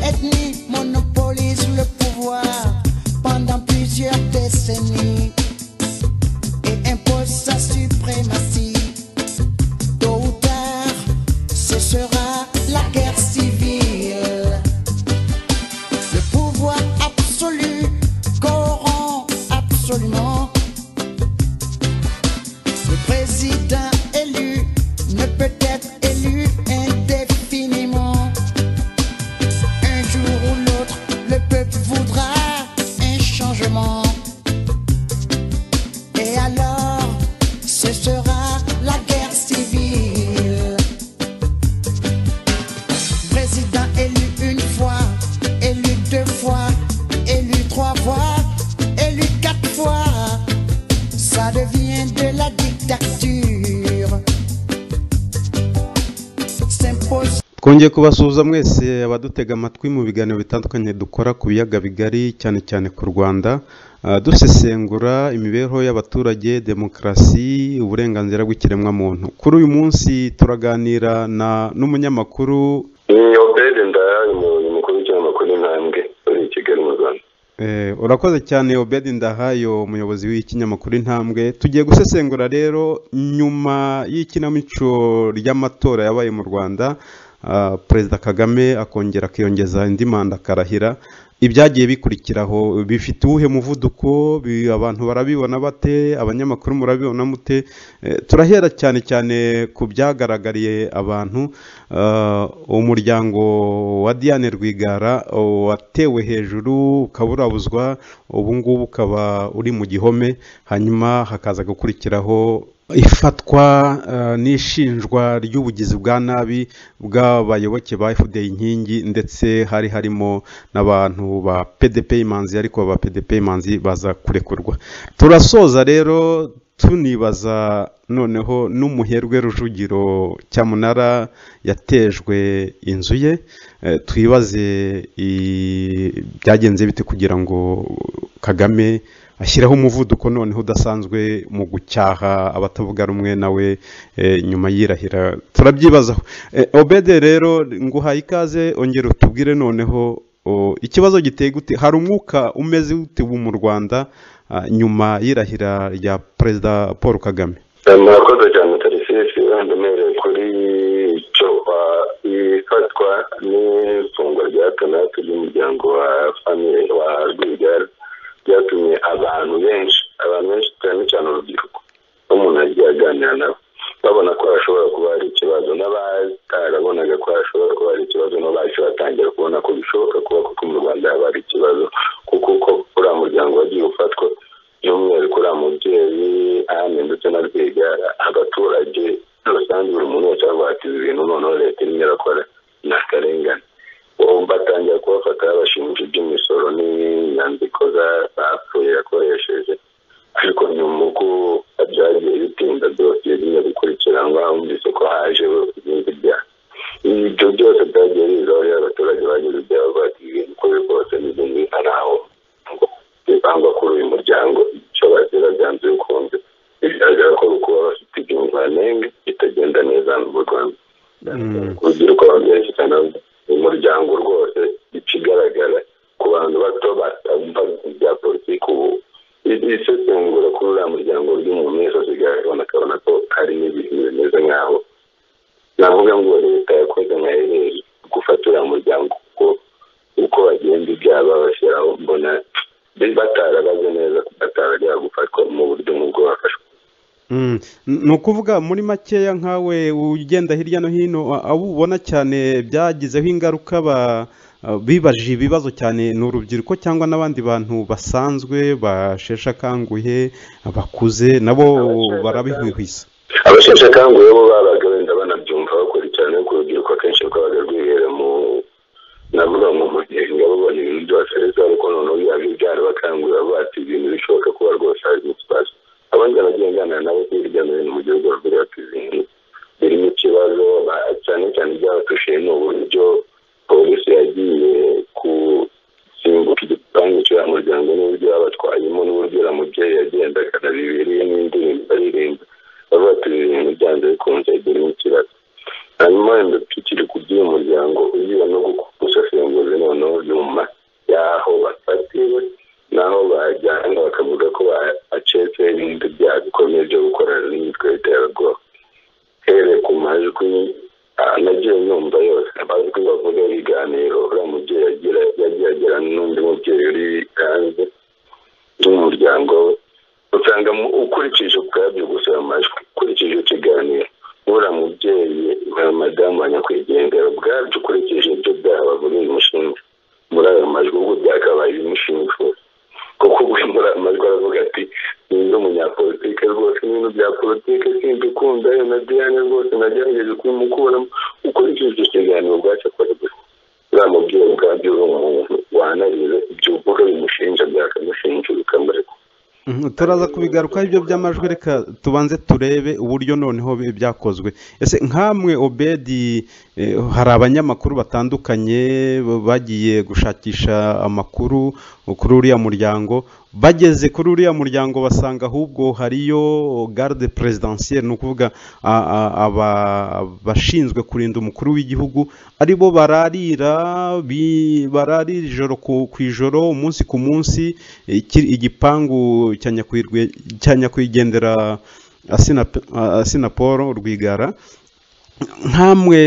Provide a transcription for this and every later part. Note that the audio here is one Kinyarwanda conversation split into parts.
ethnie monopolise le pouvoir pendant plusieurs décennies et impose sa suprématie. Tôt ou tard, ce sera la guerre civile. Le pouvoir absolu corrompt absolument. Le président élu ne peut être élu indéfiniment. Un jour ou l'autre, le peuple voudra un changement. Et alors, ce sera la guerre civile. Président élu une fois, élu deux fois, élu trois fois, élu quatre fois. Ça devient de la dictature. S'impose. Twongeye kubasuhuza mwese abadutega amatwi mu biganiro bitandukanye dukora ku biyaga bigari, cyane cyane ku Rwanda, dusesengura imibereho y'abaturage, demokarasi, uburenganzira bw'ikiremwamuntu. Kuri uyu munsi turaganira n'umunyamakuru Ni Obedi Ndahayo, umuyobozi mukuru w'ikinyamakuru Intambwe uri i Kigali mu Rwanda. Urakoze cyane, Obedi Ndahayo, umuyobozi w'ikinyamakuru Intambwe. Tugiye gusesengura rero nyuma y'ikinamico ry'amatora yabaye mu Rwanda, Perezida Kagame akongera akiyongeza indi manda akarahira. Ibyagiye bikurikiraho bifite uwuhe muvuduko? Abantu barabibona bate? Abanyamakuru murabibona mute? Turahera cyane cyane ku byagaragariye abantu, umuryango wa Diane Rwigara watewe hejuru ukaburabuzwa, ubu ngubu ukaba uri mu gihome, hanyuma hakaza gukurikiraho ifatwa n'ishinjwa ry'ubugizi bwa nabi bw'abayoboke ba FDI Inkingi, ndetse hari harimo n'abantu ba PDP Imanzi, ariko ba PDP Imanzi baza kurekurwa. Turasoza rero tunibaza noneho n'umuherwe Rujugiro Cyamunara yatejwe inzu ye, twibaze byagenze bite kugira ngo Kagame ashyiraho umuvuduko noneho udasanzwe mu gucyaha abatavuga rumwe nawe nyuma yirahira. Turabyibazaho. Obede rero nguhaye ikaze, ongera utubwire noneho ikibazo giteye gute, hari umwuka umeze ute ubu mu Rwanda nyuma y'irahira rya Perezida Paul Kagame? Murakoze cyane, Tarisisi. Wenda mpereye kuri icyo ifatwa n'ifungwa rya hato na hato ry'umuryango wa famille wa Rwigara byatumye abantu benshi, cyane cyane urubyiruko, umuntu yagiye aganira nabo babona ko hashobora kuba hari ikibazo, n'abatarabonaga ko hashobora kuba hari ikibazo nabo bahise batangira kubona ko bishoboka kuba koko mu Rwanda haba hari ikibazo, kuko uko uriya muryango wagiye ufatwa, by'umwihariko uriya mubyeyi Anne ndetse na Rwigara, abaturage rusange, buri muntu wese avuga ati: "Ibi bintu noneho leta irimo irakora ni akarengane." Ubu batangira kubafata babashinja iby'imisoro n'inyandiko zapfuye yakoresheje, ariko nyuma uko byagiye bitinda, dosiye zimwe gukurikiranwa, wumvise ko haje ibindi byaha. Ibyo byose byagiye bizaho rero, abaturage bagize ibyaha bavuga ibintu uko biri kose n'ibindi ari aho ngo bivangwa kuri uyu muryango, icyo bazira byanze bikunze bigaragara ko kuba bafite ibintu banenga bitagenda neza hano mu Rwanda. Urubyiruko benshi cyane, umuryango rwose, ikigaragara ku bantu bato batumva ibya politiki, ubu isesengura kuri uriya muryango ry'umuntu wese asigaye abona, akabona ko harimo ibintu bimeze nk'aho navuga ngo leta yakoze nka erreur gufata uriya muryango, kuko uko bagenda ibyaha babashyiraho, mbona batarabaze neza, batarajya gufatwa mu buryo nk'ubwo bafashwe. Ni ukuvuga muri makeya, nkawe ugenda hirya no hino, abo ubona cyane byagizeho ingaruka, bibajije ibibazo cyane, ni urubyiruko cyangwa n'abandi bantu basanzwe basheshe akanguhe, bakuze nabo barabihwihwisa? Abasheshe akanguhe bo babaga wenda banabyumva, bakurikirana, ariko urubyiruko akenshi rwabaga rwibera mu, navuga ngo mu gihe babona ibintu byose, ariko noneho biba byarabakanguye bavuga ati: "Ibintu bishoboka kuba rwose harimo ikibazo." Abandi nagiye nganira nabo hirya no hino mu gihugu bavuga bati: "Ibintu birimo ikibazo." Cyane cyane ibyabatushiye ni uburyo polisi yagiye gusimbuka igipangu cy'uriya muryango, n'uburyo babatwayemo, n'uburyo uriya mubyeyi yagendaga na Bibiliya n'indirimbo aririmba. Bavuga ati: "Ibi bintu byanze bikunze birimo ikibazo." Hanyuma wenda tukiri ku by'uyu muryango, ugiye no gusesenguza noneho ibintu bya politiki simbikunda, na Diane rwose nagerageje kubimukuramo. Ukurikije icyo kiganiro ubwacyo akora gusa, uramubwira ubwabyo uri umuntu wanarize ibyo uvuga bimushinja byakamushinja bikamureka. Turaza kubigarukaho ibyo by'amajwi, reka tubanze turebe uburyo noneho byakozwe. Ese nkamwe Obedi, hari abanyamakuru batandukanye bagiye gushakisha amakuru kuri uriya muryango, bageze kuri uriya muryango basanga ahubwo hariyo garde présidentielle, ni ukuvuga abashinzwe kurinda umukuru w'igihugu, aribo bararira ijoro ku ijoro, umunsi ku munsi, igipangu cya nyakwigendera Assinapol Rwigara. Nkamwe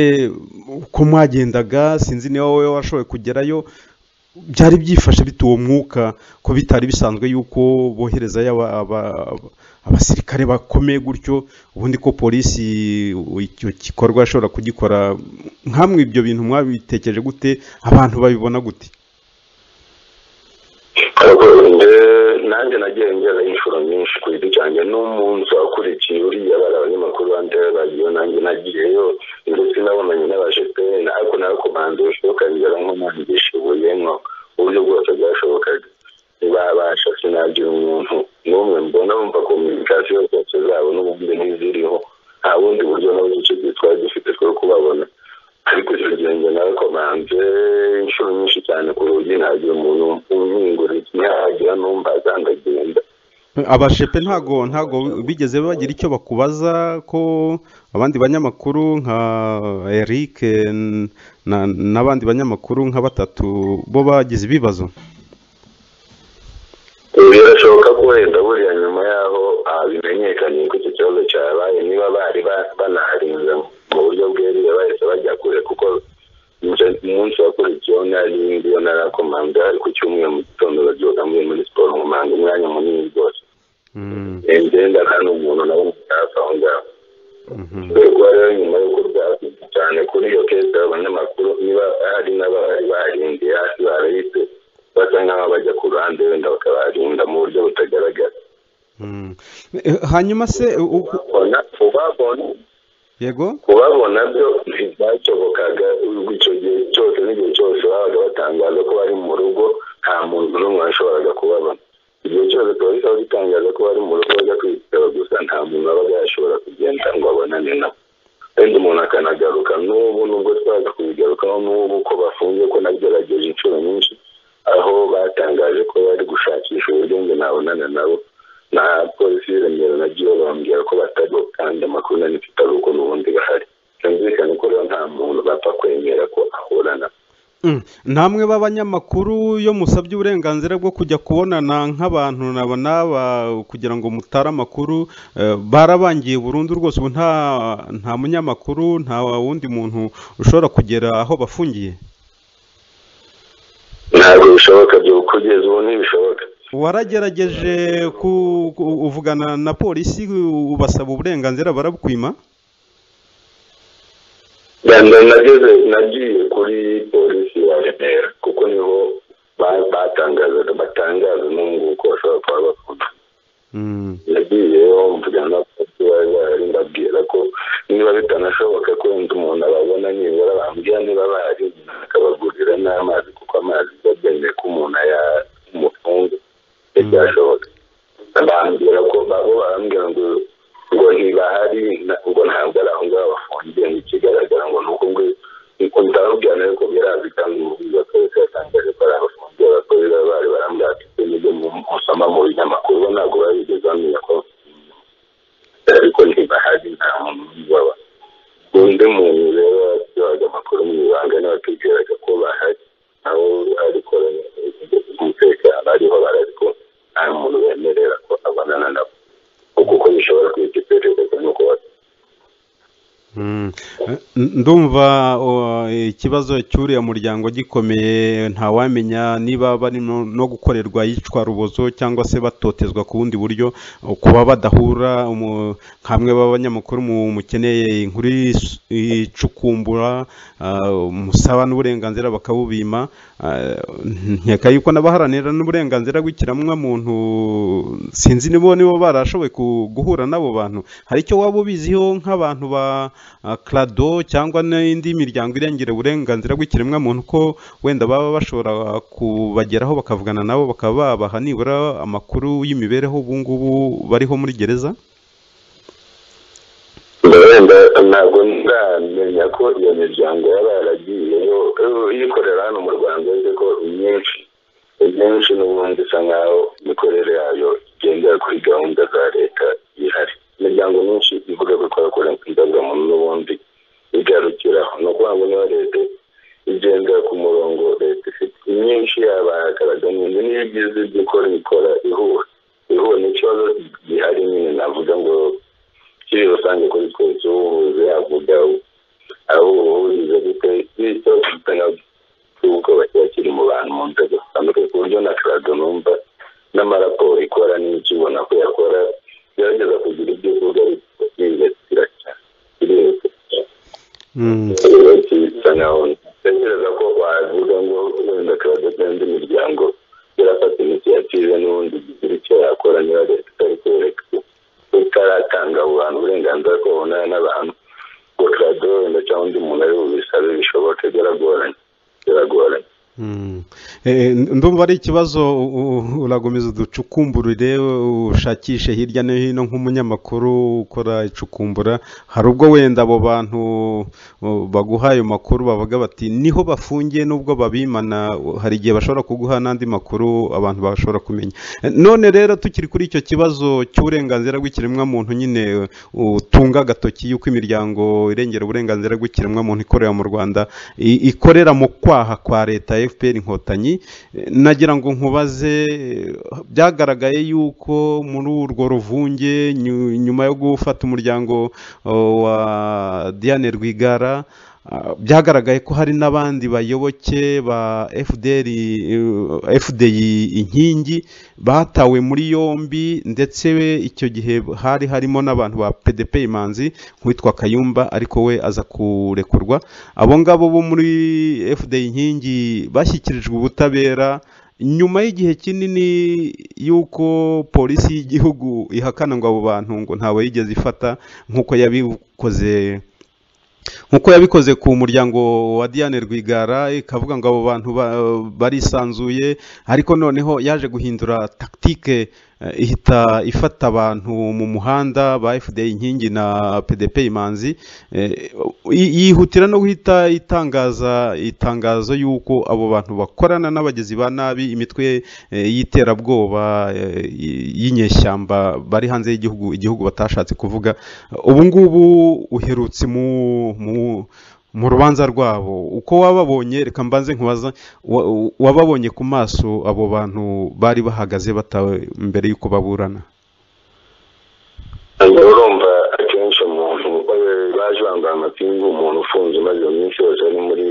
uko mwagendaga, sinzi niba wowe washoboye kugerayo, byari byifashe bite uwo mwuka, ko bitari bisanzwe yuko boherezayo abasirikare bakomeye gutyo, ubundi ko polisi icyo gikorwa ashobora kugikora? Nkamwe ibyo bintu mwabitekereje gute, abantu babibona gute? Nanjye nagiye ngera inshuro nyinshi ku giti cyanjye, n'umunsi wakurikiye uriya bari abanyamakuru bandi bagiye, nanjye nagiyeyo, ndetse nabonanye n'abajepeni, ariko narakomanze bishoboka ngera nko nangisha ibuye nko uburyo bwose bwashobokaga, ntibabasha, sinagira umuntu n'umwe mbona, bumva kominikasiyo zose zabo n'ubundi ntiziriho, nta bundi buryo n'ubu icyo gihe twari dufite two kubabona. Ariko icyo gihe njye narakomanze inshuro nyinshi cyane ku rugi, ntagira umuntu unkingura, ntihagira n'umbaza, ndagenda. Abashepe ntago bigeze bagira icyo bakubaza, ko abandi banyamakuru nka Eric n'abandi banyamakuru nka batatu bo bagize ibibazo? Birashoboka ko wenda buriya nyuma yaho bimenyekanye ko icyo kibazo cyabaye, niba bari banaharinze mu buryo bweruye bahise bajya kure, kuko umunsi wakurikiyeho nari ngiyo narakomanze, ariko cyumweru mu gitondo babyuka mvuye muri siporo nkomanga umwanya munini rwose, ngenda nta n'umuntu nawe hafi aho ngaho. Kuba rero nyuma y'uko byakunze cyane kuri iyo kese, abanyamakuru niba hari n'abari barindiye hasi barahise basa nk'aho bajya ku ruhande, wenda bakabarinda mu buryo butagaragara. Hanyuma se yego kubabona byo ntibyashobokaga icyo gihe cyose, n'igihe cyose babaga batangaza ko bari mu rugo, nta muntu n'umwe washoboraga kubabona. Igihe cyose polisi aho itangaza ko bari mu rugo bajya kwitaba gusa, nta muntu wabaga yashobora kugenda ngo abonane nabo. Wenda umuntu akanagaruka n'ubu, nubwo twaza kubigarukaho n'ubu ko bafunze, ko nagerageje inshuro nyinshi aho batangaje ko bari gushakisha uburyo ngo nabonana nabo, na polisi y'i Remera nagiye bambwira ko batariho, kandi amakuru nari mfite ari uko n'ubundi bahari. Byumvikane ko rero nta muntu bapfa kwemera ko ahura nabo. Namwe b'abanyamakuru iyo musabye uburenganzira bwo kujya kubonana nk'abantu naba n'aba kugira ngo mutare amakuru, barabangiye burundu rwose, ubu nta munyamakuru, nta wundi muntu ushobora kugera aho bafungiye? Ntabwo bishoboka, byo kugeza ubu ntibishoboka. Waragerageje uvugana na polisi ubasaba uburenganzira barabukwima? Nagiye kuri polisi ya Remera kuko niho batangazaga, batangaza n'ubu ko bashobora kuba bafunze. Nagiyeyo mvugana na polisi bari bahari, mbabwira ko niba bitanashoboka ko wenda umuntu ababona nibura bambwira niba bahari, akabagurira n'amazi, kuko amazi babyemeye ko umuntu ayamufunze ntibyashoboka. Bambwira ko bo barambwira ngo ntibahari, ngo ntabwo ari aho ngaho bafungiye, ikigaragara ngo ni uko ngo ndababwira nawe ko birazi, kandi umuvugizi wa polisi yatangaje ko ari abafungiye, abapolisi bari barambwira ati nibyo musoma mu binyamakuru, bo ntabwo barigeze bamenya ko, ariko ntibahari, nta muntu baba. Undi muntu rero waduhaga amakuru mu ibanga niwe watubwiraga ko bahari, aho ariko umutekano ariho bari, ariko nta muntu bemerera ko abonana nabo, kuko bishobora kwita iperereza nuko Ndumva ikibazo cy'uriya muryango gikomeye, ntawamenya niba bari no gukorerwa iyicwa rubozo cyangwa se batotezwa ku bundi buryo, kuba badahura nkamwe b'abanyamakuru mukeneye inkuru icukumbura, musaba n'uburenganzira bakabubima. Nkeka yuko n'abaharanira n'uburenganzira bw'ikiremwamuntu sinzi niba barashoboye guhura n'abo bantu. Hari icyo waba ubiziho nk'abantu ba CLADHO cyangwa n'indi miryango irengera uburenganzira bw'ikiremwamuntu, ko wenda baba bashobora kubageraho bakavugana nabo, bakaba babaha nibura amakuru y'imibereho ubu ngubu bariho muri gereza? Wenda ntabwo ndamenya ko iyo miryango yaba yaragiyeyo iyikorera hano mu Rwanda, uretse ko imyinshi n'ubundi isa nkaho imikorere yayo igendera kuri gahunda za leta ihari. Imiryango myinshi ivuga ko ikora indangamuntu n'ubundi igarukiraho, ni ukuvuga ngo niba leta igendera ku murongo leta ifite, imyinshi yabahagaragara niyo igize ibyo ikora ikora ihura. Ihura ni ikibazo gihari nyine, navuga ngo kiri rusange kuri twese, ubuvuzi yavuga aho ubuvuzi gute, ikibazo gisa nkaho cy'ubwoba kiba kiri mu bantu mu nzego zitandukanye, ku buryo na CLADHO numva n'amaraporo ikora n'icyo ubona ko yakora gerageza kugira ibyo uvuga, ariko byihutira cyane, birihuta cyane. Bisa nkaho ntekereza ko wavuga ngo wenda CLADHO cyangwa indi miryango irafata initiative n'ubundi igira icyo yakora, niba leta itari kwereka itaratanga abo bantu uburenganzira ko babonana n'abantu, ngo CLADHO wenda cyangwa undi muntu ari bubisabe bishoboke, biragoranye, biragoranye. Ndumva ari ikibazo, urakomeza uducukumburire, ushakishe hirya no hino nk'umunyamakuru ukora icukumbura. Hari ubwo wenda abo bantu baguha ayo makuru bavuga bati niho bafungiye nubwo babimana, hari igihe bashobora kuguha n'andi makuru abantu bashobora kumenya. None rero tukiri kuri icyo kibazo cy'uburenganzira bw'ikiremwamuntu nyine, utunga agatoki yuko imiryango irengera uburenganzira bw'ikiremwamuntu ikorera mu Rwanda ikorera mu kwaha kwa leta FPR Inkotanyi, nagira ngo nkubaze, byagaragaye yuko muri urwo ruvunge nyuma yo gufata umuryango wa Diane Rwigara, byagaragaye ko hari n'abandi bayoboke ba FDR, FDI Inkingi batawe muri yombi, ndetse icyo gihe hari harimo n'abantu ba PDP Imanzi nk'uwitwa Kayumba, ariko we aza kurekurwa. Abo ngabo bo muri FDI Inkingi bashyikirijwe ubutabera nyuma y'igihe kinini y'uko polisi y'igihugu ihakana ngo abo bantu ngo ntawe yigeze ifata, nk'uko yabikoze ku muryango wa Diane Rwigara, ikavuga ngo abo bantu barisanzuye, ariko noneho yaje guhindura tactique, ihita ifata abantu mu muhanda ba FDI Inkingi na PDP Imanzi, yihutira no guhita itangaza itangazo y'uko abo bantu bakorana n'abagizi ba nabi, imitwe y'iterabwoba y'inyeshyamba bari hanze y'igihugu, igihugu batashatse kuvuga. Ubu ngubu uherutse mu rubanza rwabo, uko wababonye, reka mbanze nkubaza, wababonye ku maso abo bantu bari bahagaze batawe mbere y'uko baburana? Urumva akenshi umuntu baje bambaye amapingu, umuntu ufunze umaze iminsi yose ari muri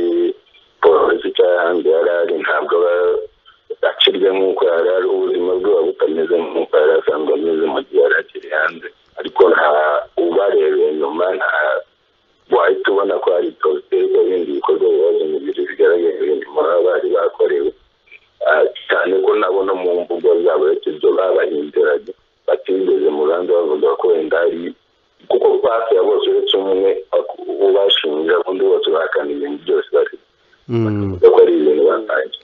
polisi cyangwa ahandi yari ari, ntabwo aba akirya nk'uko yari ari, ubuzima bwe buba butameze nk'uko yari asanzwe ameze mu gihe yari akiri hanze. Ariko nta ubarebeye inyuma, nta wahita ubona ko hari torture n'ibindi bikorwa bibazo umubiri bigaragaye ibindi baba bari bakorewe, cyane ko nabo no mu mvugo zabo uretse ibyo babahinduraga batigeze mu rubanza bavuga ko wenda ari kuko hafi ya bose uretse umwe ubashinja, undi bose bahakana ibintu byose bakavuga ko ari ibintu batangiye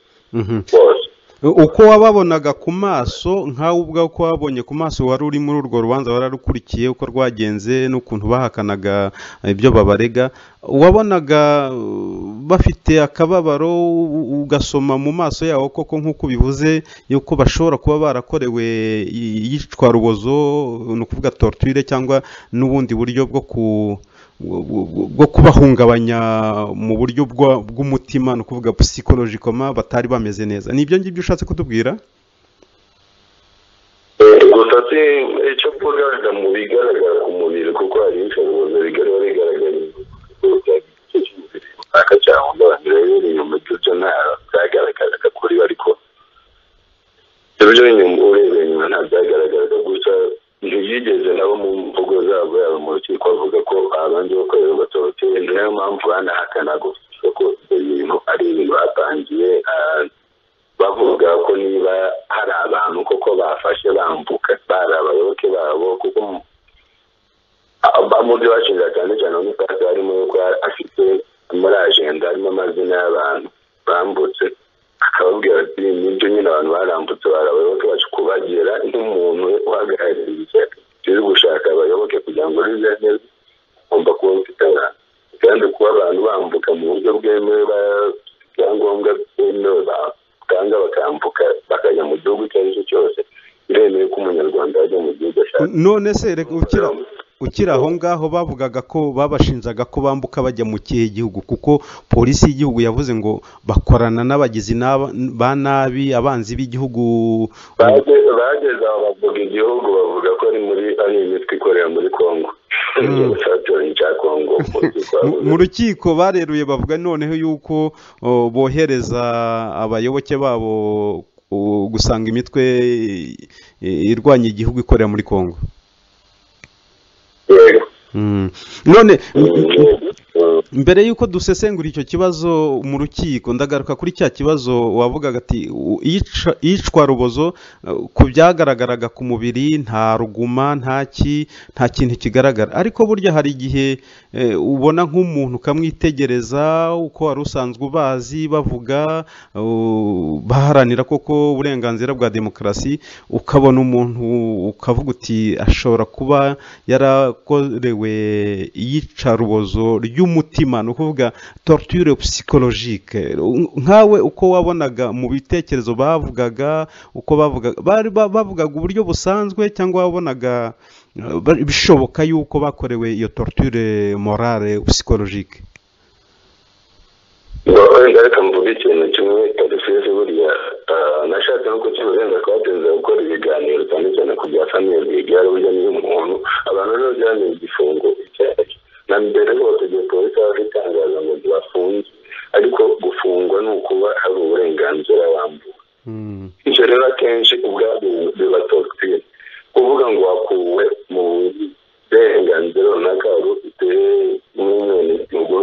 bose. Uko wababonaga ku maso, nkawe ubwawe uko wabonye ku maso, wari uri muri urwo rubanza, wararukurikiye uko rwagenze n'ukuntu bahakanaga ibyo babarega, wabonaga bafite akababaro, ugasoma mu maso yabo koko nk'uko bivuze yuko bashobora kuba barakorewe iyicwarubozo, ni ukuvuga torture, cyangwa n'ubundi buryo bwo kubahungabanya mu buryo bw'umutima, ni ukuvuga psychologically batari bameze neza. Ni ibyo ngibyo ushatse kutubwira? Gusa si icyo mvuga mu bigaragara ku mubiri, kuko hari ibishobozo bigaragara. runaka cyahungabanya. Rero inyuma ibyo nta byagaragaraga kuri we, ariko ibyo inyuma urebeye inyuma nta byagaragaraga. Gusa ntiyigeze nabo mu mvugo zabo yaba mu rukiko bavuga ko abandi bakorerwa torture. Niyo mpamvu banahakana gusa ko ibyo bintu ari ibintu batangiye bavuga ko niba hari abantu koko bafashe bambuka bari abayoboke babo, kuko mu byo bashinja cyane cyane Boniface harimo yuko afite muri agenda harimo amazina y'abantu bambutse, akababwira ati nibyo nyine abantu barambutse bari abayoboke bacu. Kubagira nk'umuntu uhagarariye ishyaka riri gushaka abayoboke kugira ngo rize neza, ugomba kuba ufite abantu, kandi kuba abantu bambuka mu buryo bwemewe, ibyangombwa byemewe batanga bakambuka bakajya mu gihugu icyo ari cyo cyose, biremewe ko umunyarwanda ajya mu gihugu ashaka. None se reka ukiri aho ngaho, bavugaga ko babashinjaga ko bambuka bajya mu kihe gihugu? Kuko polisi y'igihugu yavuze ngo bakorana n'abagizi ba nabi, abanzi b'igihugu. Bageze aho bavuga igihugu, bavuga ko ari muri ari imitwe ikorera muri Congo, igihugu cya Congo. Mu rukiko bareruye bavuga noneho yuko bohereza abayoboke babo gusanga imitwe irwanya igihugu ikorera muri Congo. None mbere y'uko dusesengura icyo kibazo mu rukiko, ndagaruka kuri cya kibazo wavugaga ati iyicwa rubozo, ku byagaragaraga ku mubiri nta ruguma, nta kintu kigaragara, ariko burya hari igihe ubona nk'umuntu ukamwitegereza uko wari usanzwe ubazi bavuga baharanira koko uburenganzira bwa demokarasi, ukabona umuntu ukavuga uti ashobora kuba yarakorewe iyicarubozo ry'umutima, ni ukuvuga torture psychologique. Nkawe uko wabonaga mu bitekerezo bavugaga, uko bavugaga, bari bavugaga uburyo busanzwe, cyangwa wabonaga bishoboka yuko bakorewe iyo torture morale psychologique? Reka mvuge ikintu kimwe, Tarisisi. Buriya nashatse no kukiburenza twatinze gukora ibiganiro cyane cyane ku bya famille Rwigara. Burya niyo umuntu abantu rero byaniye igifungo icyaha na mbere hose, igihe polisi yaba itangaza ngo ntibafunze, ariko gufungwa ni ukuba hari uburenganzira wambuwe. Icyo rero akenshi ubwabyo biba torture. Kuvuga ngo wakuwe mu burenganzira runaka wari ufite nk'umwenegihugu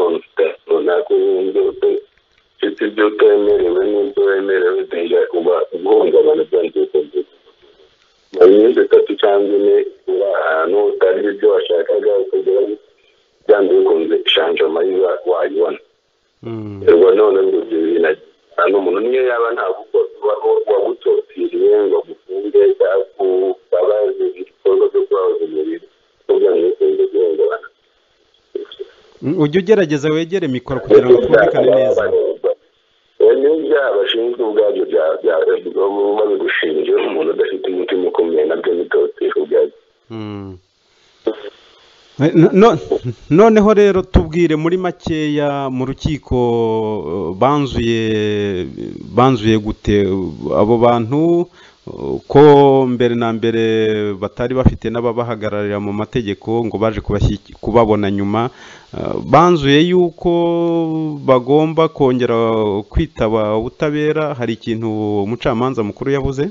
runaka, urinze ufite ibyo utemerewe n'ibyo wemerewe, uba guhungabana byanze bikunze. Mu minsi 3 cyangwa 4 uri ahantu utari ibyo washakaga, ukagera byanze bikunze changement yiba wayibona. Ubwo none ngo ibyo bintu umuntu niyo yaba ntabwo wagutotiriye ngo agufunge cyangwa kubabaze ibikorwa byo kubabaza umubiri, byanze bikunze guhungabana. Ujye ugerageza wegere mikoro kugira ngo twumvikane neza. N'ibyaha bashinzwe ubwabyo babigushinje, umuntu udafite umutima ukomeye, nabyo ni torture ubwabyo. Noneho rero tubwire muri makeya, mu rukiko banzuye gute abo bantu, ko mbere na mbere batari bafite n'ababahagararira mu mategeko, ngo baje kubabona nyuma? Banzuye yuko bagomba kongera kwitaba ubutabera? Hari ikintu umucamanza mukuru yavuze?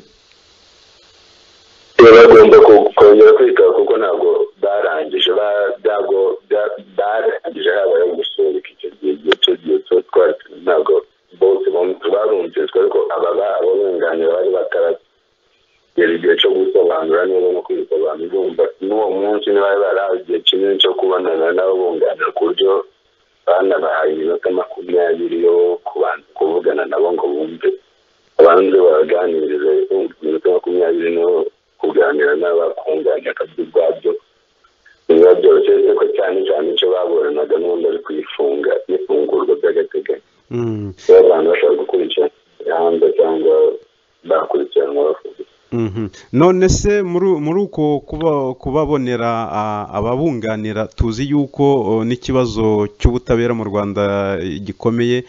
Bagomba kongera kwitaba kuko ntabwo barangije, ntabwo barangije, habayeho gusubika icyo gihe. Icyo gihe twari ntabwo bose barumviswe, ariko aba ababunganira bari bataragera igihe cyo gusobanura neza no kwisobanura. Urumva n'uwo munsi ntibari barahawe igihe kinini cyo kubonana n'ababunganira, ku buryo banabahaye iminota 20 yo kubanza kuvugana nabo ngo bumve, abanze baganirize. Iminota 20 no kuganira n'abakunganira akabyo ubwabyo biba byoroshye, ko cyane cyane icyo baburanaga n'ubundi ari kuyifunga n'ifungurwa by'agateganyo. Iyo abantu bashobora gukurikirana hanze cyangwa bakurikiranwa bafunze. None se muri uko kubabonera ababunganira, tuzi yuko n'ikibazo cy'ubutabera mu Rwanda gikomeye,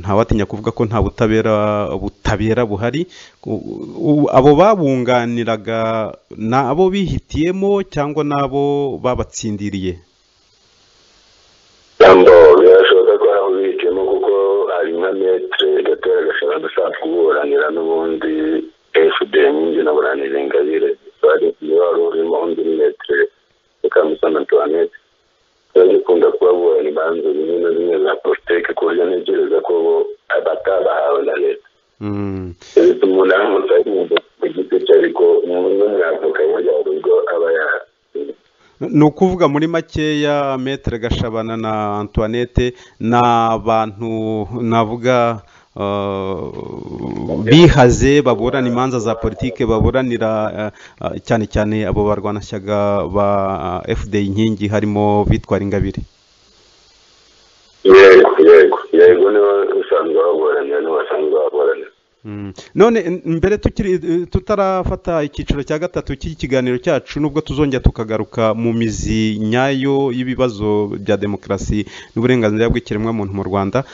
ntawatinya kuvuga ko nta butabera butabera buhari. Abo babunganiraga ni abo bihitiyemo cyangwa n'abo babatsindiriye? Birashoboka ko hari nka Maître Gatera Gashabana usanzwe kuburanira n'ubundi FDI Inkingi naburanira Ingabire, niwe wari urimo, undi Maître Mukamusoni Antoinette. Bagikunda kubaburana imanza zimwe na zimwe za politiki, ku buryo ntekereza ko bo batabahawe na leta. Bituma umuntu aramutse agenda ku giti cye, ariko n'umwavoka burya hari ubwo aba ya Ni ukuvuga muri makeya, Maître Gashabana na Antoinette ni abantu navuga bihaze, baburana imanza za politike, baburanira cyane cyane abo barwanashyaka ba FDI Inkingi, harimo Victoire Ingabire. Yego, niwe usanzwe baburanira, niwe basanzwe baburanira. None mbere tukiri tutarafata icyiciro cya gatatu cy'iki kiganiro cyacu, nubwo tuzongera tukagaruka mu mizi nyayo y'ibibazo bya demokarasi n'uburenganzira bw'ikiremwamuntu mu Rwanda,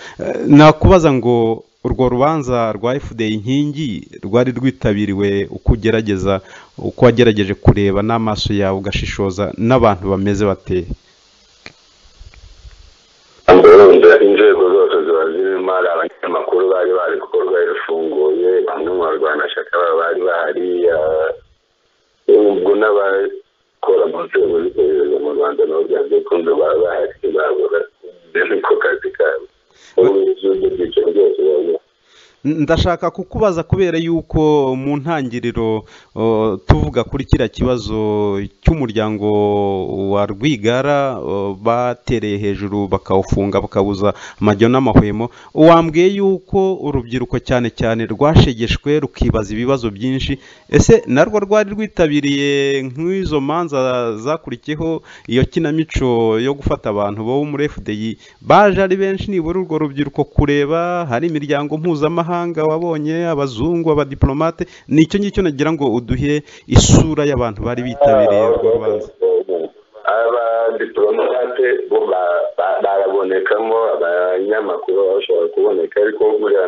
nakubaza ngo urwo rubanza rwa FDI Inkingi rwari rwitabiriwe, uko ugerageza, uko wagerageje kureba n'amaso yawe ugashishoza, n'abantu bameze bate? Urumva inzego zose ziba zirimo, hari abanyamakuru bari bari kuko rwari rufunguye, bamwe mu barwanashyaka baba bari bahari, ubwo n'abakora mu nzego z'iperereza mu Rwanda nabo byanze bikunze baba bahari, babura niko kazi kabo, ubu ibyo byiciro byose biba bihari. Ndashaka kukubaza kubera yuko mu ntangiriro tuvuga kuri kiriya kibazo cy'umuryango wa Rwigara batereye hejuru bakawufunga, bakabuza amajyo n'amahwemo, wambwiye yuko urubyiruko cyane cyane rwashegeshwe, rukibaza ibibazo byinshi. Ese narwo rwari rwitabiriye nk'izo manza zakurikiyeho iyo kinamico yo gufata abantu bo muri FDI? Baje ari benshi nibura urwo rubyiruko kureba? Hari imiryango mpuzamahanga wabonye, abazungu, abadiplomate? Ni icyo ngicyo nagira ngo uduhe isura y'abantu bari bitabiriye urwo rubanza. Abadiplomate bo barabonekamo, abanyamakuru bashobora kuboneka, ariko buriya,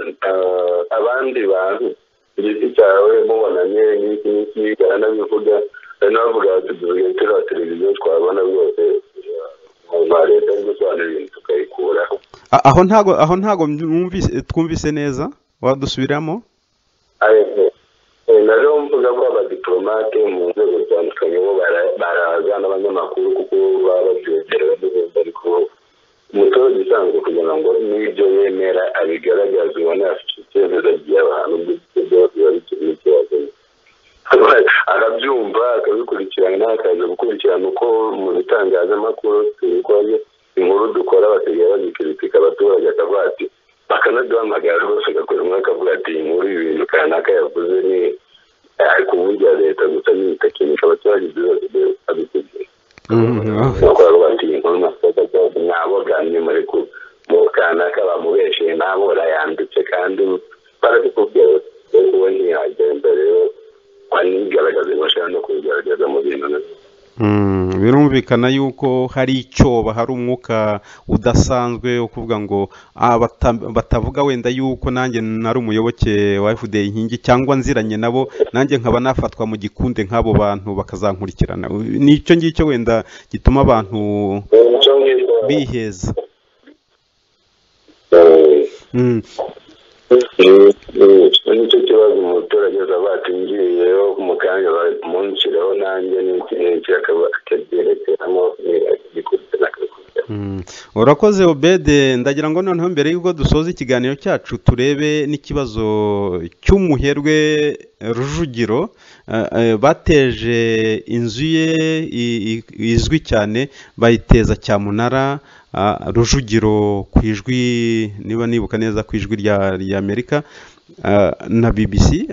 abandi bantu ku giti cyawe mubonanye n'iki n'iki baranabivuga, hari n'abavuga bati dusigaye tureba televiziyo, twabona rwose umuntu wa leta ari gusobanura ibintu tukayikuraho. Aho ntago twumvise neza, wadusubiramo? Nariho mvuga ko abadiplomate mu nzego zitandukanye bo baraza n'abanyamakuru, kuko baba babyegerewe n'ubundi, ariko umuturage usanzwe kugira ngo n'ibyo yemera abigaragaze, ubona afite icyemezo agiye ahantu byose biba bikiri ikibazo, arabyumva akabikurikirana, akaza gukurikirana uko mu bitangazamakuru tubikoze, inkuru dukora basigaye bazikritika, abaturage akavuga ati, bakanaduhamagara rwose, agakora umwe akavuga ati iyi nkuru, ibintu kanaka yavuze ni ariko uburyo leta gusa nitakinisha abaturage byose abitegereje, nuko baravuga ati iyi nkuru mwabogamye, muri ku mu kanaka bamubesheye, nabo barayanditse kandi barabikubwira, we ntiyagenda rero wanigaragaza, ntibashobora no kubigaragaza mu bintu. Birumvikana yuko hari icyoba, hari umwuka udasanzwe wo kuvuga ngo batavuga wenda yuko nanjye nari umuyoboke wa FDI Inkingi cyangwa nziranye nabo, nanjye nkaba nafatwa mu gikunde nk'abo bantu bakazankurikirana. Ni icyo ngicyo wenda gituma abantu Icyo ngicyo. biheza. Nicyo kibazo, umuturage aza ati ngiyeyo mu kanya bamunshyireho nanjye n'iki n'iki, akaba akabyerekeramo agikurikirana akabikurikirana. Urakoze Obede. Ndagira ngo noneho mbere y'uko dusoza ikiganiro cyacu turebe n'ikibazo cy'umuherwe Rujugiro, bateje inzu ye izwi cyane, bayiteza cyamunara. Rujugiro ku Ijwi, niba nibuka neza, ku Ijwi rya Amerika na BBC,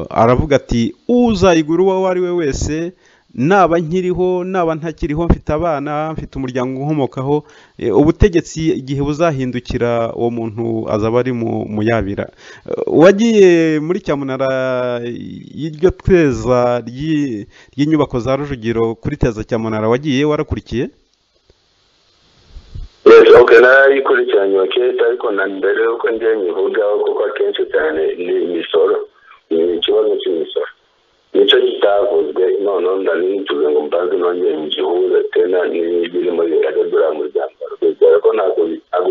aravuga ati uzayigura uwo ari we wese, naba nkiriho naba ntakiriho, mfite abana, mfite umuryango unkomokaho, ubutegetsi igihe buzahindukira uwo muntu azaba ari mu muyabira. Wagiye muri cyamunara y'iryo teza ry'inyubako za Rujugiro kuri teza cyamunara, wagiye warakurikiye? Yes, okay, narayikurikiranye kenshi, ariko na mbere yuko njye nyivugaho, kuko akenshi cyane ni imisoro, ni ikibazo cy'imisoro nicyo kitavuzwe. Noneho ndanicuze ngo mbanze nongere ngihuze tena n'ibirimo biragagura muryango, bigaragara ko ntabwo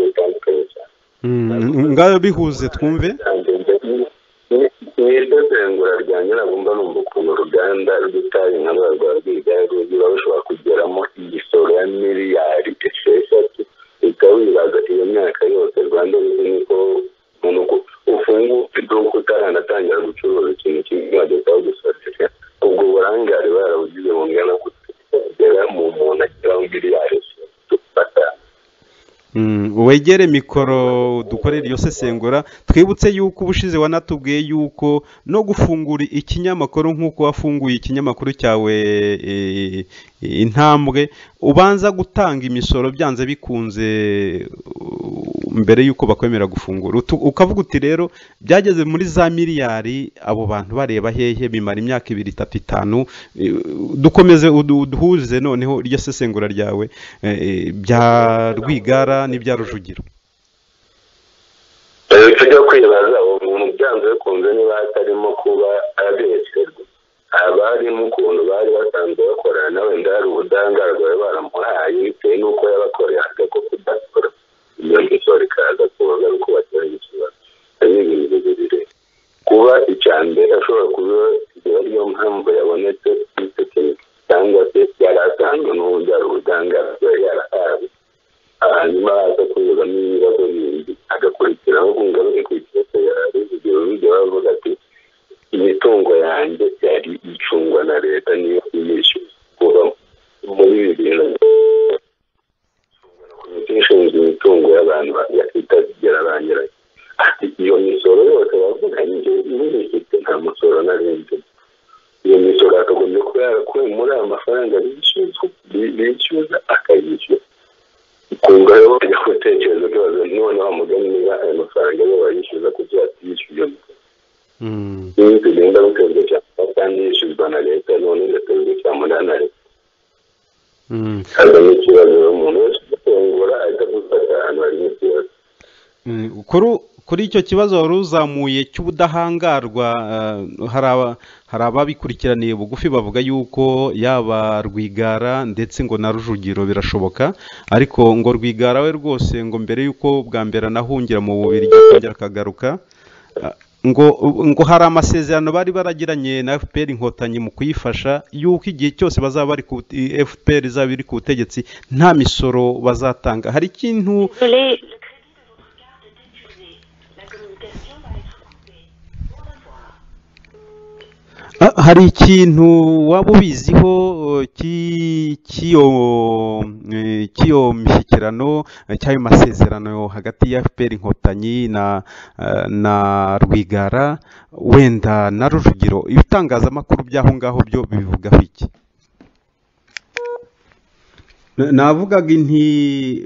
bitandukanye cyane. Ngayo bihuze twumve. Mu isesengura ryanjye nagomba numva ukuntu uruganda rw'itabi nka rwa Rwigara ruba rushobora kugeramo imisoro ya miliyari 6, ukaba wibaza iyo myaka yose Rwanda Revenue, ko umuntu ufunga iduka utaranatangira gucuruza ikintu kimwe bagahita bagusoresha. Ubwo burangare barabugize bungana kugera mu muntu ashyiraho miliyari 3 batanu. Wegere mikoro dukorere iyo sesengura. Twibutse yuko ubushize wanatubwiye yuko no gufungura ikinyamakuru, nk'uko wafunguye ikinyamakuru cyawe Intambwe, ubanza gutanga imisoro byanze bikunze mbere yuko bakwemera gufungura. Ukavuga uti rero byageze muri za miliyari, abo bantu bareba hehe? Bimara imyaka 2, 3, 5. Dukomeze uduhuze noneho iryo sesengura ryawe bya Rwigara n'ibya Rujugiro. Tujya kwibaza uwo muntu byanze bikunze niba hatarimo kuba abesherwa, haba harimo ukuntu bari basanzwe bakorana, wenda hari ubudahangarwa bari baramuhaye bitewe n'uko yabakoreye, ko kudakora iyo misoro ikaza kuza ari uko batera ikibazo. Hari ibintu bibiri kuba: icya mbere, ashobora kuba iyo ariyo mpamvu yabonetse tekinike, cyangwa se yari asanzwe n'ubundi hari ubudahangarwa yari yarahawe, hanyuma aza kuhura n'ibibazo bindi agakurikiraho. Ngaruke ku ikibazo ya Rujugiro. Rujugiro bavuga ati imitungo yanjye yari icungwa na leta, niyo iyishyuza kuva muri bibiri na komisiyo ishinzwe imitungo y'abantu itagera ba nyirayo. Ati iyo misoro yose bavuga njye nyifite, nta musoro nari mfite. Iyo misoro yakagombye kuba yarakuwe muri ayo mafaranga bishyuza akayishyura. Ukumva rero bajya gutekereza ukibaza none wa mugani niba ayo mafaranga yo bayishyuza kuko atishyuye iyo misoro. Niba tugenda biterwa cyane kandi yishyuzwa na leta, none igaterwa cyamunara na leta, hazamo ikibazo. Umuntu wese ugufungura ahita agufata ahantu harimo ikibazo. Kuri icyo kibazo wari uzamuye cy'ubudahangarwa, hari ababikurikiraniye bugufi bavuga yuko yaba Rwigara ndetse ngo na Rujugiro birashoboka, ariko ngo Rwigara we rwose ngo mbere y'uko bwa mbere anahungira mu Bubiligi akongera akagaruka, ngo hari amasezerano bari baragiranye na FPR Inkotanyi mu kuyifasha, yuko igihe cyose bazaba bari ku FPR izaba iri ku butegetsi nta misoro bazatanga. Hari ikintu Désolé, le crédit de votre carte est épuisé. La communication va être coupée. Au revoir. Hari ikintu waba ubiziho cy'iyo mishyikirano, cy'ayo masezerano hagati ya FPR Inkotanyi na Rwigara, wenda na Rujugiro? Ibitangazamakuru by'aho ngaho byo bibivugaho iki? Navugaga inti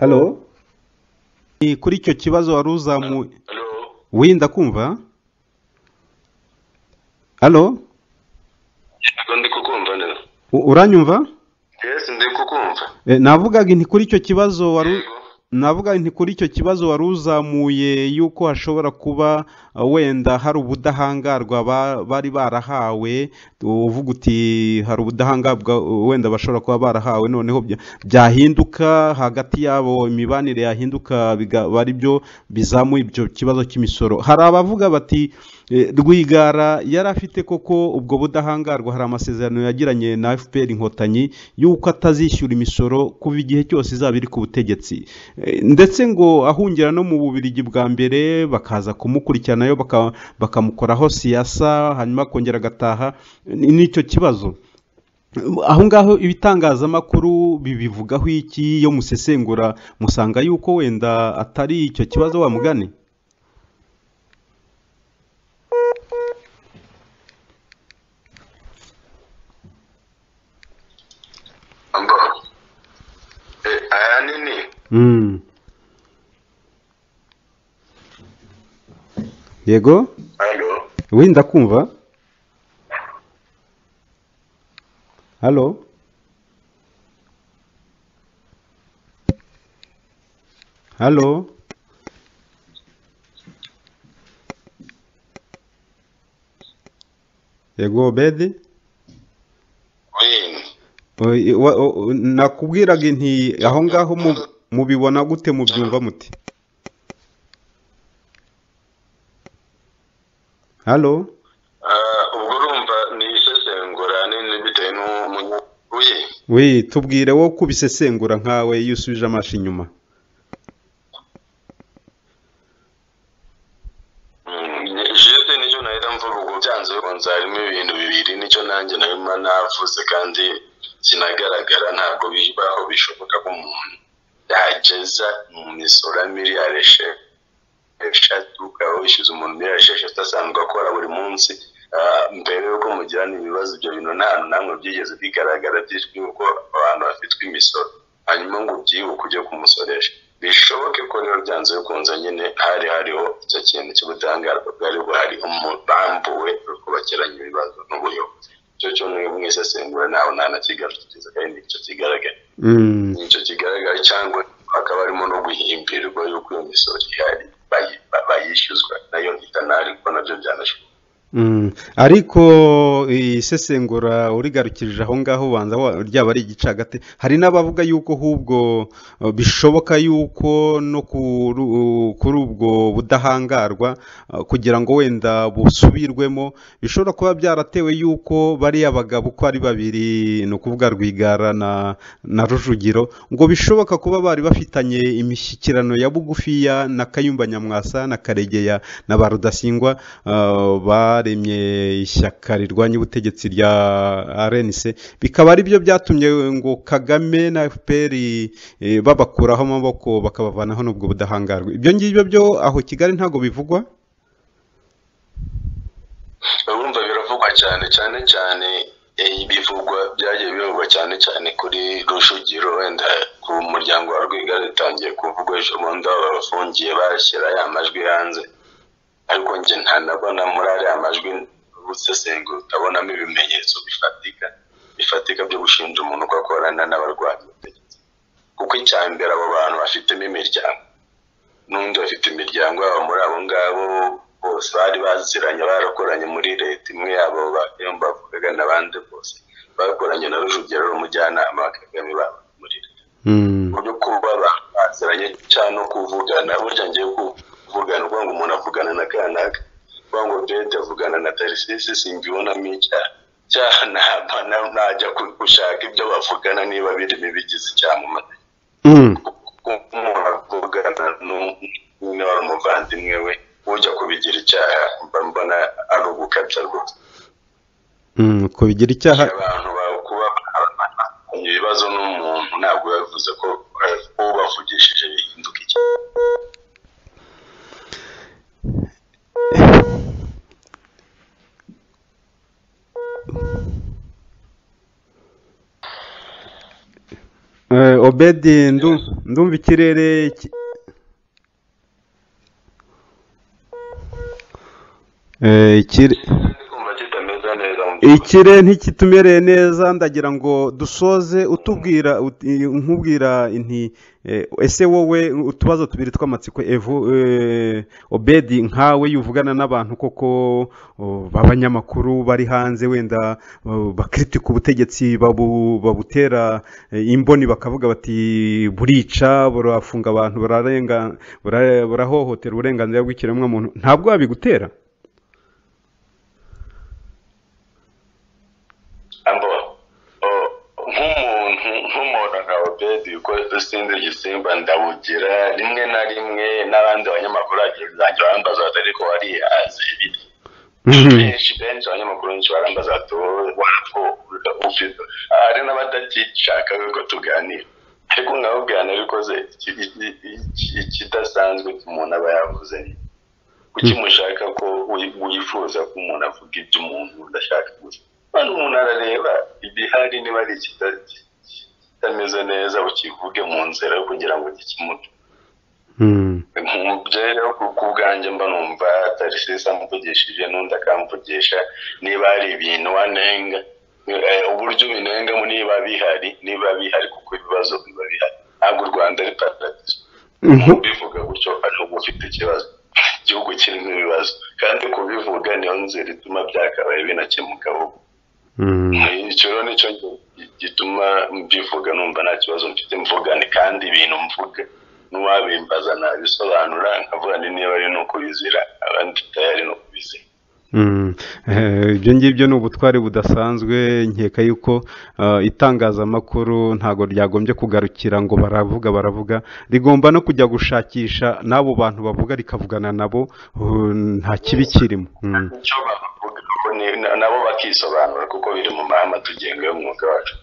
halo. Ni kuri icyo kibazo wari uzamuye. Winda kumva, halo? Yego, ndi kukumva neza. Uranyumva? Yes, ndi kukumva. Navugaga nti kuri icyo kibazo wari Yego. Navuga nti kuri icyo kibazo wari uzamuye yuko hashobora kuba wenda hari ubudahangarwa bari barahawe, uvuga uti hari ubudahangarwa wenda bashobora kuba barahawe, noneho byahinduka hagati yabo, imibanire yahinduka, bikaba ari byo bizamuye ibyo kibazo cy'imisoro. Hari abavuga bati Rwigara yari afite koko ubwo budahangarwa, hari amasezerano yagiranye na FPR Inkotanyi yuko atazishyura imisoro kuva igihe cyose izaba iri ku butegetsi. Ndetse ngo ahungira no mu Bubiligi bwa mbere bakaza kumukurikiranayo bakamukoraho siyasa, hanyuma akongera agataha. N'icyo kibazo aho ngaho ibitangazamakuru bibivugaho iki? Iyo musesengura musanga yuko wenda atari icyo kibazo wa mugani? Mbo. Ahanini Yego. Halo. Wenda kumva, halo, halo. Yego, Bedi. Oui. Nakubwiraga nti aho ngaho mubibona gute, mubyumva muti? Halo, ubwo urumva ni isesengura nini bitewe n'umunye. Oui, tubwire wo kubisesengura nkawe iyo usubije amaso inyuma. Jete nicyo nahita mvuga, ubwo byanze bikunze harimo ibintu bibiri, nicyo nanjye narimo navuze kandi kinagaragara. Ntabwo bibaho bishoboka ko umuntu yageza mu misoro ya miliyari 6, ukaba wishyuza umuntu miliyari 6 asanzwe akora buri munsi mbere y'uko mugirana ibibazo. Ibyo bintu nta hantu namwe byigeze bigaragara byitwa yuko abantu bafitwe imisoro, hanyuma ngo ubyibuke ujye kumusoresha. Bishoboke ko rero byanze bikunze nyine hari hariho icyo kintu cy'ubudahangarwa bwari buhari, bambuwe uko bakiranye ibibazo n'ubuyobozi. Icyo cyo ni mu isesengura, ntawe ntanakigarukiriza, kandi nicyo kigaragara, nicyo kigaragara. Cyangwa hakaba harimo no guhimbirwa yuko iyo misoro ihari, bayishyuzwa nayo itanahari, kuko nabyo byanashoboka. Ariko isesengura urigarukirije aho ngaho, ubanza ryaba ari igicagate. Hari n'abavuga yuko ahubwo bishoboka yuko no kuri ubwo budahangarwa, kugira ngo wenda busubirwemo, bishobora kuba byaratewe yuko bariya bagabo uko ari babiri, ni ukuvuga Rwigara na Rujugiro, ngo bishoboka kuba bari bafitanye imishyikirano ya bugufiya na Kayumba Nyamwasa na Karegeya na ba Rudasingwa, baremye ishyaka rirwanya ubutegetsi rya RNC, bikaba ari byo byatumye ngo Kagame na FPR babakuraho amaboko, bakabavanaho n'ubwo budahangarwa. Ibyo ngibyo byo aho Kigali ntabwo bivugwa. Urumva biravugwa cyane cyane cyane, bivugwa, byagiye bivugwa cyane cyane kuri Rujugiro. Wenda ku muryango wa Rwigara bitangiye kuvugwa ejo bundi aho babafungiye, bashyira ya majwi hanze, ariko njye ntanabona muri ariya majwi usesengura utabonamo ibimenyetso bifatika bifatika byo gushinja umuntu ko akorana n'abarwanya ubutegetsi. Kuko icya mbere, abo bantu bafitemo imiryango, n'undi bafite imiryango yabo muri abo ngabo bose bari baziranye, barakoranye muri leta imwe yabo bavugaga n'abandi bose bakoranye na Rujugiro, ari umujyanama wa Kagame baba muri leta. Mu byo kuba baziranye cyangwa no kuvugana, burya ngiye kuvugana uvuga ngo umuntu avugana na kanaka, uvuga ngo Bede avugana na Tarisisi, simbibonamo icyaha. Cyaha naba najya gushaka ibyo bavugana niba birimo ibigize icyaha mu mategeko. Kuko umuntu avugana n'umwe wari umuvandimwe we, ujya kubigira icyaha mba mbona ari ugukabya rwose. Kubigira icyaha. Abantu kuba bafitanye ibibazo n'umuntu ntabwo biba bivuze ko ubavugishije bihinduka icyaha. Obedi, ndumva ikirere Kumva kitameze neza mu by'ukuri. Ikirere ntikitumereye neza. Ndagira ngo dusoze utubwira nkubwira nti ese wowe, utubazo tubiri tw'amatsiko, evu Obedi, nkawe yuvugana n'abantu koko b'abanyamakuru bari hanze, wenda bakritika ubutegetsi, babutera imboni, bakavuga bati burica, burafunga abantu, burarenga, burahohotera uburenganzira bw'ikiremwamuntu, ntabwo babigutera? Ambo nk'umuntu nka Obedi, uko sinzi igisimba ndawugira rimwe na rimwe, n'abandi banyamakuru bagiye barambaza bati: "Ariko warihaze ibiti?" Benshi benshi, abanyamakuru benshi barambaza bati: "Wowe wapfa ufite?" Hari n'abatagishaka ko tuganira, ariko nkababwira ariko se ikidasanzwe umuntu aba yavuze ni kuki mushaka ko wifuza ko umuntu avuga ibyo umuntu udashaka gusa? Kandi umuntu arareba ibihari, niba ari ikitameze neza ukivuge mu nzira yo kugira ngo gikemuke. Rero ku bwanjye mba numva Tarisisi amuvugishije n'undi akamvugisha, niba hari ibintu wanenga, uburyo ubinengamo, niba bihari, niba bihari, kuko ibibazo biba bihari. Ntabwo u Rwanda ari paradizo. Ubivuga gutyo ari uba ufite ikibazo. Igihugu kirimo ibibazo, kandi kubivuga niyo nzira ituma byakabaye binakemuka vuba. Icyo rero nicyo gituma mbivuga, numva nta kibazo mfite mvugane, kandi ibintu mvuga n'uwabimbaza nabisobanura, nkavuga ni niba ari no kubizira, abandi tayari no kubizira. Ibyo ngibyo ni ubutwari budasanzwe. Nkeka yuko itangazamakuru ntabwo ryagombye kugarukira ngo baravuga, rigomba no kujya gushakisha n'abo bantu bavuga, rikavugana nabo, nta kibi kirimo. Icyo bavuga nabo bakisobanura, kuko biri mu mahame atugenga y'umwuga wacu.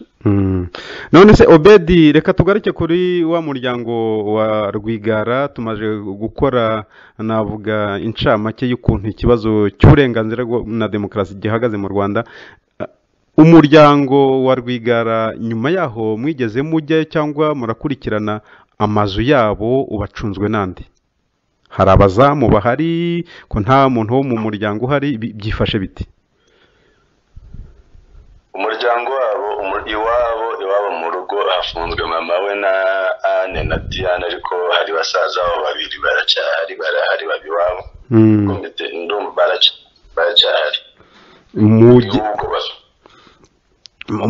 None se Obedi, reka tugaruke kuri wa muryango wa Rwigara. Tumaze gukora, navuga, incamake y'ukuntu ikibazo cy'uburenganzira na demokarasi gihagaze mu Rwanda. Umuryango wa Rwigara, nyuma yaho mwigeze mujya cyangwa murakurikirana amazu yabo ubacunzwe n'andi? Hari abazamu bahari, ko nta muntu wo mu muryango uhari, byifashe biti? Umuryango wabo, iwabo mu rugo hafunzwe mama we na Anne na Diane, ariko hari basaza babo babiri baracyahari, barahari baba iwabo. Komite ndumva baracyahari.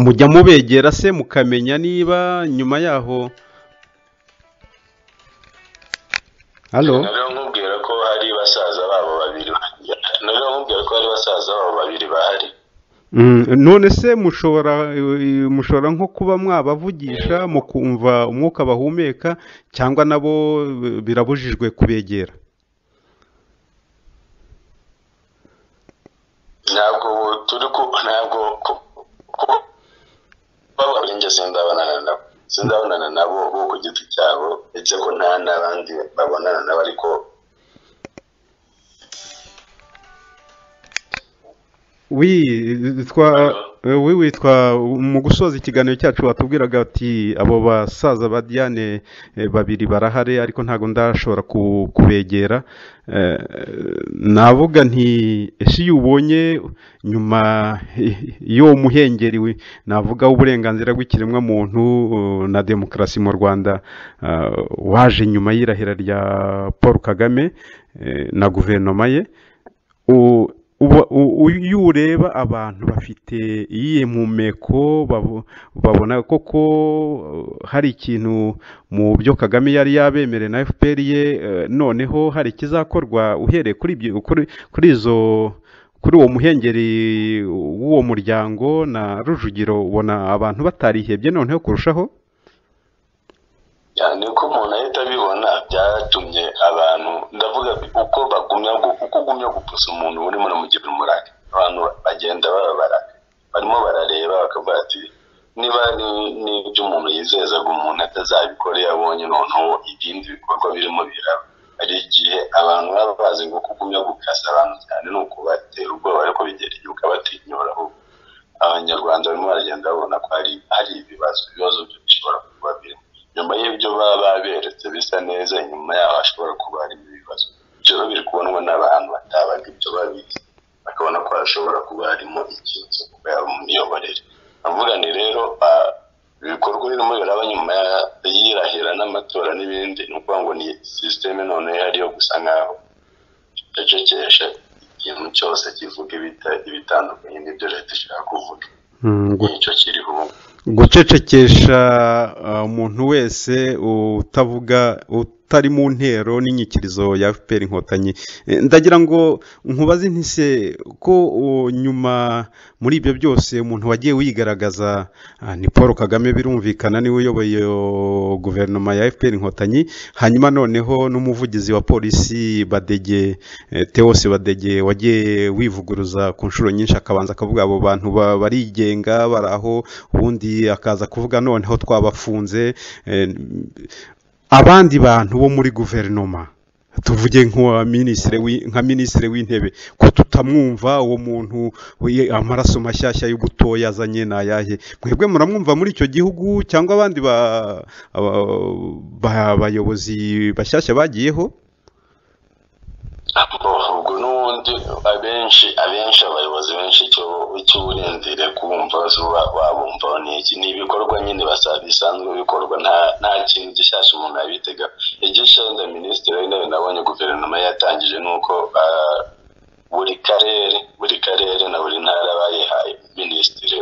Mujya mubegera se mukamenya niba nyuma yaho? Halo? Nariho nkubwira ko hari basaza babo babiri, nariho nkubwira ko hari basaza babo babiri bahari. None se mushobora nko kuba mwabavugisha mukumva umwuka bahumeka, cyangwa nabo birabujijwe kubegera? Ntabwo turi ku ntabwo njye sindabonana nabo bo ku giti cyabo, ndetse ko nta n'abandi babonana nabo, ariko witwa mu gusoza ikiganiro cyacu watubwiraga ati abo basaza ba Diane babiri barahari, ariko ntabwo ndashobora kubegera. Navuga nti ese iyo ubonye nyuma y'uwo muhengeri, navuga w'uburenganzira bw'ikiremwamuntu na demokarasi mu Rwanda, waje nyuma y'irahira rya Paul Kagame na guverinoma ye, iyo ureba abantu bafite iyihe mpumeko, babona koko hari ikintu mu byo Kagame yari yabemereye na FPR ye, noneho hari ikizakorwa uhereye kuri izo, kuri uwo muhengeri w'uwo muryango na Rujugiro, ubona abantu batarihebye noneho kurushaho? Niko umuntu ahita abibona, byatumye abantu, ndavuga uko bagumya, uko ugumya gupusa umuntu urimo uramugira umurage, abantu bagenda bababara, barimo barareba bakavuga ati niba n'ibyo umuntu yizezaga umuntu atazabikora, yabonye noneho ibindi bikorwa birimo biraba. Hari igihe abantu baba bazi ngo kugumya gukasa abantu cyane ni ukubatera ubwoba, ariko bigera igihe ukabatinyura. Ahubwo Abanyarwanda barimo baragenda babona ko hari ibibazo bishobora kuba birimo nyuma y'ibyo baba baberetse bisa neza, inyuma yaho hashobora kuba harimo ibibazo. Ibyo rero biri kubonwa n'abantu batabaga ibyo babizi, bakabona ko hashobora kuba harimo ikibazo mu miyoborere. Ndavuga ni rero ibikorwa birimo biraba nyuma y'irahira n'amatora n'ibindi, ni ukuvuga ngo ni sisiteme noneho ihari yo gusa nkaho icecekesha ikintu cyose kivuga ibitandukanye n'ibyo leta ishaka kuvuga. Nicyo kiriho ubu. Gucecekesha umuntu wese utavuga, utari mu ntero n'inyikirizo ya FPR Inkotanyi. Ndagira ngo nkubaze ntise ko nyuma muri ibyo byose umuntu wagiye wigaragaza ni Paul Kagame, birumvikana niwe uyoboye guverinoma ya FPR Inkotanyi, hanyuma noneho n'umuvugizi wa polisi Badege, Theos Badege, wagiye wivuguruza ku nshuro nyinshi, akabanza akavuga abo bantu barigenga bari aho, ubundi akaza kuvuga noneho twabafunze. Abandi bantu bo muri guverinoma, tuvuge nka minisitiri w'intebe, ko tutamwumva uwo muntu, amaraso mashyashya y'ubutoya azanye ni ayahe? Mwebwe muramwumva muri icyo gihugu, cyangwa abandi bayobozi bashyashya bagiyeho? Ubwo n'ubundi abenshi abayobozi benshi icyo urindire kubumva wabumvaho ni iki? Ni ibikorwa nyine bisanzwe bikorwa, nta kintu gishyashya umuntu yabitega. Igishenda minisitiri w'intebe nabonye guverinoma yatangije ni uko buri karere na buri ntara bayihaye minisitiri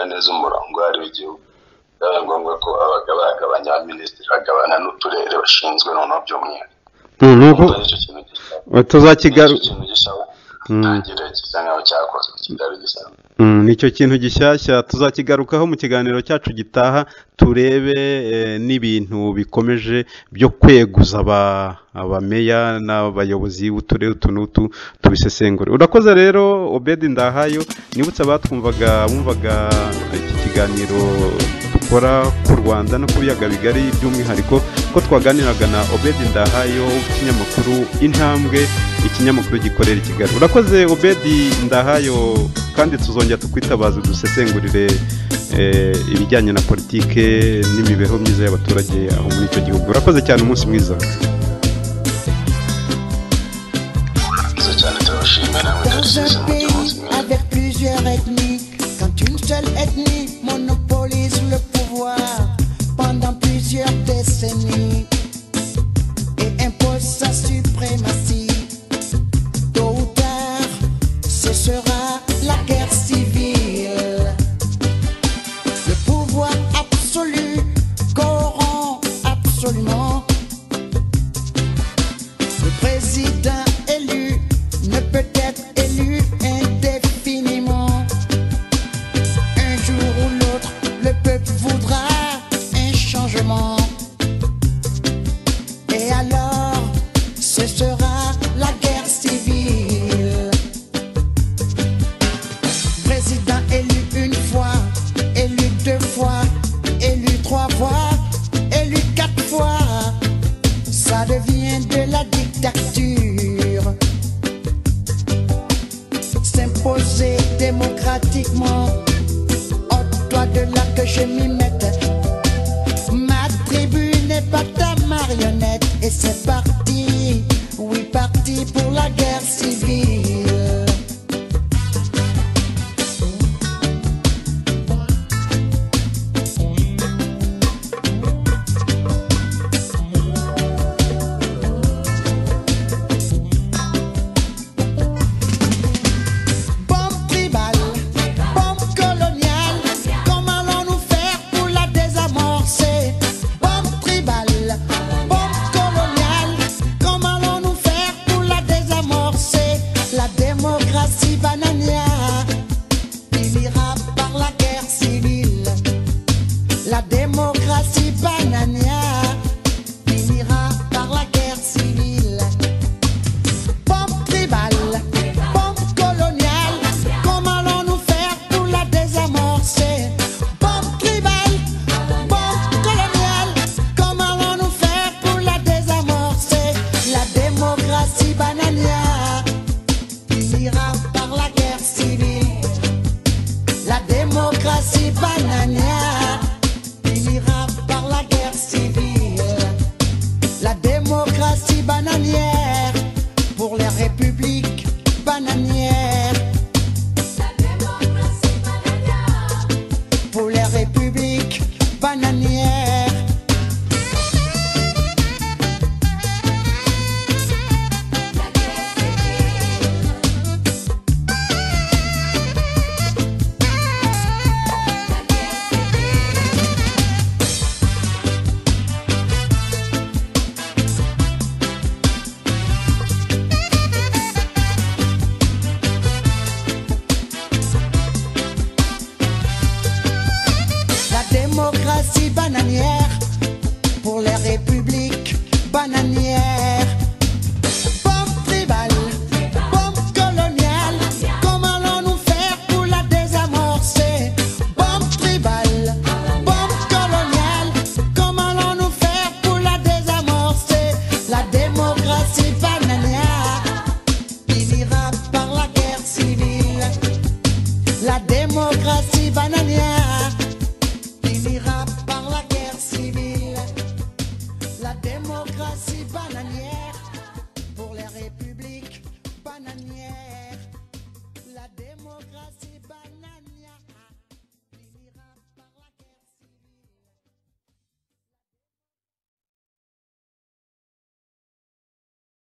ntibabonaga neza umurongo wari w'igihugu. Byaba ngombwa ko bagabanya abaminisitiri, bagabana n'uturere bashinzwe noneho by'umwihariko. Nicyo kintu gishya gisa nkaho cyakozwe kitari gisanzwe. Nicyo kintu gishyashya tuzakigarukaho mu kiganiro cyacu gitaha, turebe n'ibintu bikomeje byo kweguza abameya n'abayobozi b'uturere utu n'utu, tubisesengure. Urakoze rero Obedi Ndahayo. Nibutse abatwumvaga bumvaga iki kiganiro dukora ku Rwanda no ku biyaga bigari by'umwihariko, ko twaganiraga na Obedi Ndahayo w'ikinyamakuru Intambwe, ikinyamakuru gikorera i Kigali. Urakoze Obedi Ndahayo, kandi tuzongera tukwitabaza dusesengurire ibijyanye na politike n'imibereho myiza y'abaturage aho muri icyo gihugu. Urakoze cyane, umunsi mwiza. Dans un pays avec plusieurs ethnies, quand une seule ethnie monopolise le pouvoir pendant plusieurs décennies et impose sa suprématie, tôt ou tard, ce sera la guerre civile. Le pouvoir absolu corrompt absolument. Le président élu ne peut être élu indéfiniment. Un jour ou l'autre, le peuple voudra un changement. Et alors, ce sera la guerre civile. Président élu une fois, élu deux fois, élu trois fois, élu quatre fois. Ça devient de la dictature. S'imposer démocratiquement, ôte-toi de là que je m'y mette. Ma tribu n'est pas ta marionnette. Et c'est parti, oui parti pour la guerre civile. La démocratie bananière finira par la guerre civile. Pompe tribale, pompe coloniale, comment allons-nous faire pour la désamorcer? Pompe tribale, pompe coloniale, comment allons-nous faire pour la désamorcer? La démocratie bananière finira par la guerre civile. La démocratie bananière finira par la guerre civile. La démocratie bananière pour les républiques bananières. La démocratie bananière pour les républiques bananières. La démocratie bananière pour les républiques bananières.